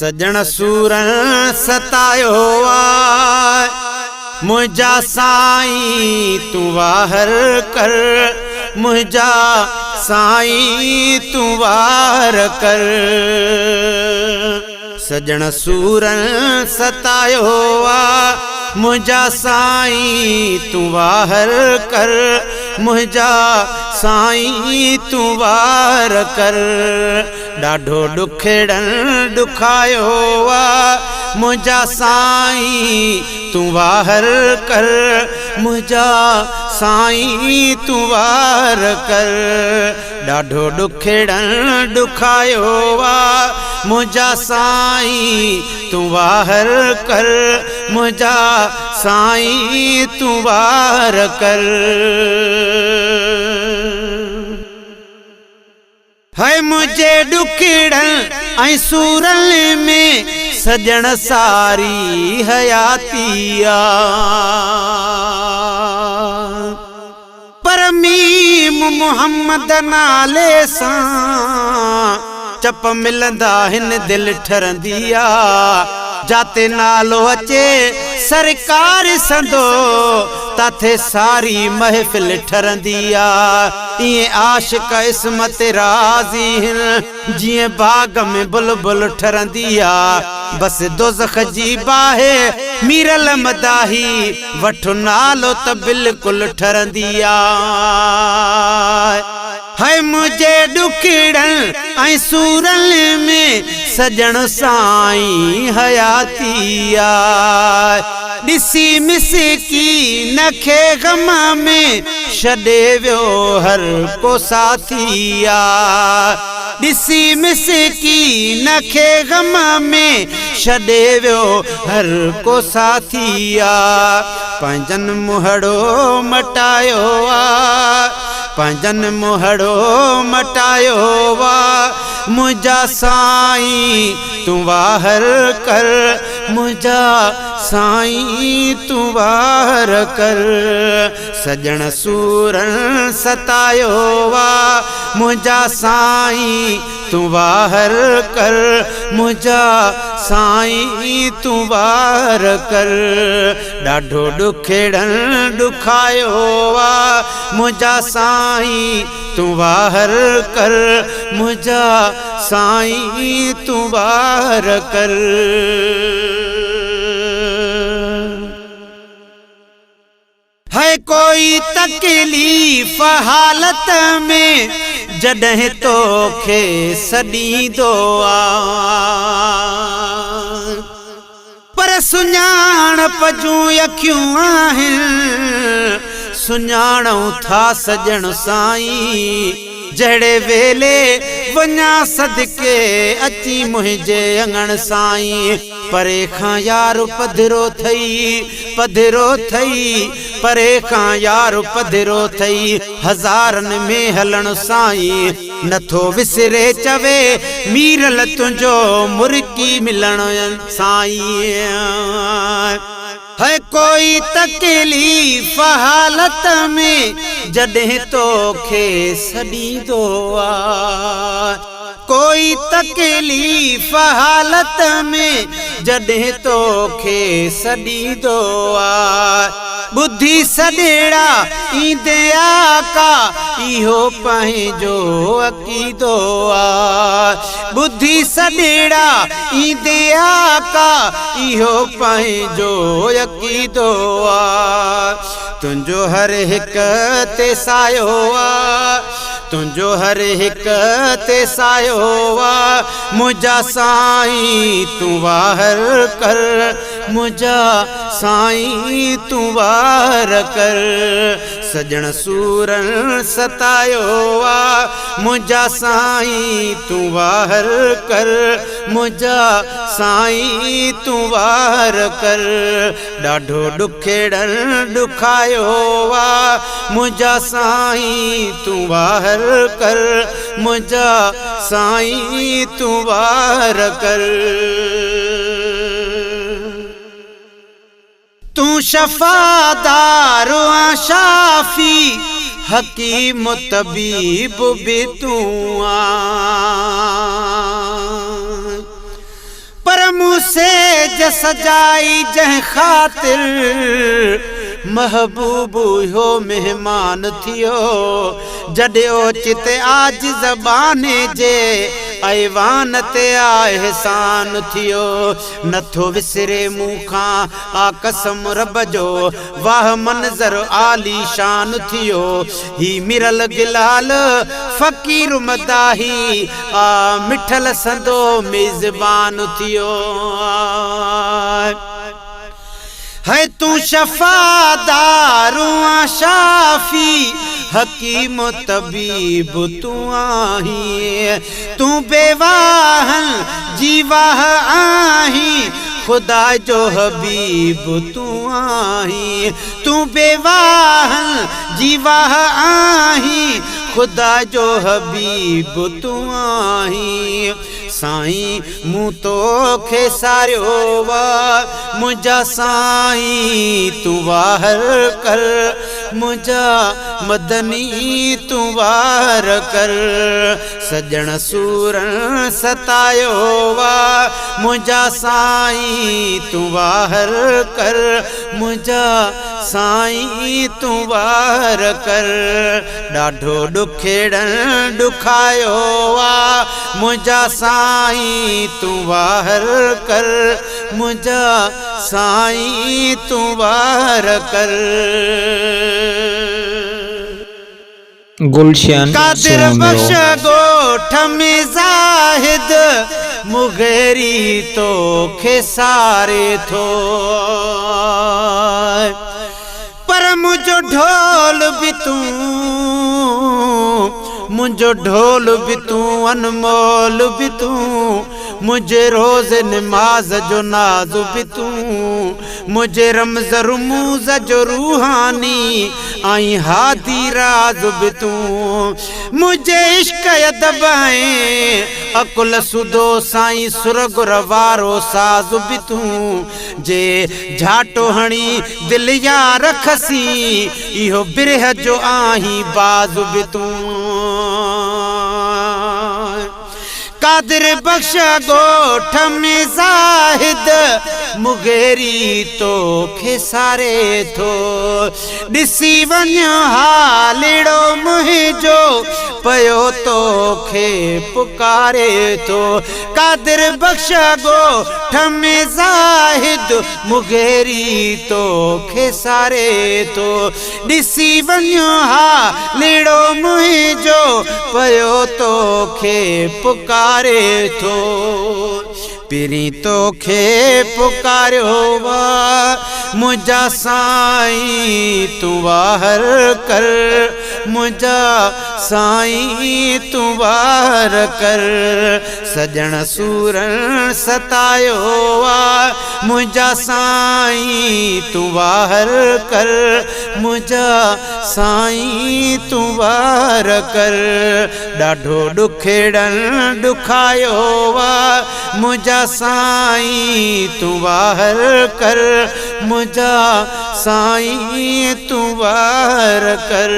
سڄڻ سورن ستايو آ، منهنجا سائين تون واهر ڪر، منهنجا سائين تون واهر ڪر. سڄڻ سورن ستايو آ، منهنجا سائين تون واهر ڪر، منهنجا سائين تون واهر ڪر. ڏاڍو ڏکڙن ڏکايو آ، منهنجا سائين تون واهر ڪر، منهنجا سائين تون واهر ڪر. ڏاڍو ڏکڙن ڏکايو آ، منهنجا سائين تون واهر ڪر، منهنجا سائين تون واهر ڪر. هي منهنجي ڏکڙن ۽ سورن ۾ سڄڻ ساري حياتي آ، پر ميم محمد نالي سان چپ ملندا هن دل ٺرندي آ. جاتي نالو اچي سرڪار سندو، تاٿي ساري محفل ٺرندي آ. ائين عاشق عصمت راضي هن، جيئن باغ ۾ بلبل ٺرندي آ. بس دوزخ جي باهه ميرل مداحي، وٺ نالو ته بلڪل ٺرندي آ. هي منهنجي ڏکڙن ۽ سورن ۾ سڄڻ سائين حياتي آ. ڏسي مسڪين کي غم ۾ ڇڏي ويو هر ڪو ساٿي آ. ڏسي مسڪين کي غم ۾ ڇڏي ويو هر ڪو ساٿي آ. پنهنجن منهڙو مٽايو آ، پنهنجن منهڙو مٽايو آ، منهنجا سائين تون واهر ڪر، منهنجا سائين تون واهر ڪر. سڄڻ سورن ستايو آ، منهنجا سائين تون واهر ڪر، منهنجا سائين تون واهر ڪر. ڏاڍو ڏکڙن ڏکايو آ، منهنجا سائين تون واهر ڪر، منهنجا سائين تون واهر ڪر. هي ڪوئي تڪليف حالت ۾ جڏهن توکي سڏيندو آ، پر سڃاڻپ جون اکيون آهن، سڃاڻون ٿا سڄڻ سائين. جهڙي ويلي وڃان صدقي اچي منهنجي اڱڻ سائين. پري کان يار پڌرو ٿئي، پڌرو ٿئي، پري کان يار پڌرو ٿئي، هزارن ۾ هلڻ سائين. نٿو وسري چوي ميرل تنهنجو مرڪي ملڻ سائين. هي ڪوئي تڪليف حالت ۾ جڏهن توکي سڏيندو آ، ڪوئي تڪليف حالت ۾ جڏهن توکي سڏيندو آ. ٻڌي سڏڙا ايندي آقا، اهو پنهنجو عقيدو آ. ٻڌي سڏڙا ايندي آقا، اهو پنهنجو عقيدو آ. تنهنجو هر هڪ تي سايو آ، تنهنجو هر هڪ تي سايو آ، منهنجا سائين تون واهر ڪر، منهنجا سائين تون واهر ڪر. سڄڻ سورن ستايو آ، منهنجا سائين تون واهر ڪر، منهنجا سائين تون واهر ڪر. ڏاڍو ڏکڙن ڏکايو آ، منهنجا سائين تون واهر ڪر، منهنجا سائين تون واهر ڪر. تون شفادار آن شافي، حڪيم طبيب به تون آهين. پر مون سيج سجائي جنهن خاطر محبوب اهو مهمان ٿيو، جڏهن اوچتي عاجز ٻانهي جي ايوان تي آ احسان ٿيو. نٿو وسري مون کان آ قسم رب جو، واهه منظر عاليشان ٿيو. هي مرل گلال فقير مداحي آ مٺل سندو ميزبان ٿيو. هي تون شفا دارون آن شافي، حڪيم طبيب تون آهين. تون بيواهن جي واهه آهين، خدا جو حبيب تون آهين. تون بيواهن جي واهه آهين، خدا جو حبيب تون آهين. سائين مون توکي ساريو آ، منهنجا سائين تون واهر ڪر، منهنجا مدني تون واهر ڪر. سڄڻ سورن ستايو آ، منهنجا سائين تون واهر ڪر، منهنجا سائين تون واهر ڪر. ڏاڍو ڏکيڙن ڏکايو آ، منهنجا سائين تون واهر ڪر، منهنجا سائين تون واهر ڪر. گلشن قادر بخش سومرو. ڳوٺ ۾ زاهد مغيري توکي ساري ٿو. پر منهنجو ڍول به تون، منهنجو ڍول به تون، انمول به تون، منهنجي روز نماز جو ناز به تون، منهنجي رمز رموز جو روحاني ۽ هادي راز به تون، منهنجي عشق ادب ۽ عقل سوڌو سائين سرگر وارو ساز به تون، جي جهاٽو هڻي دل يار کسين، اهو برهه جو آهين باز به تون. قادر بخش ڳوٺ ۾ زاهد مغيري توکي ساري ٿو. ڏسي وڃ حالڙو منهنجو، پيو توکي پڪاري ٿو. قادر بخش ڳوٺ ۾ زاهد مغيري توکي ساري ٿو. ڏسي وڃ حالڙو منهنجو، پيو توکي پڪاري ٿو. پرين توکي پڪاريو آ، منهنجا سائين تون واهر ڪر، منهنجا سائين تون واهر ڪر. سڄڻ سورن ستايو آ، منهنجا سائين تون واهر ڪر، منهنجا سائين تون واهر ڪر. ڏاڍو ڏکيڙن ڏکايو آ، منهنجا سائين تون واهر ڪر، منهنجا سائين تون واهر ڪر.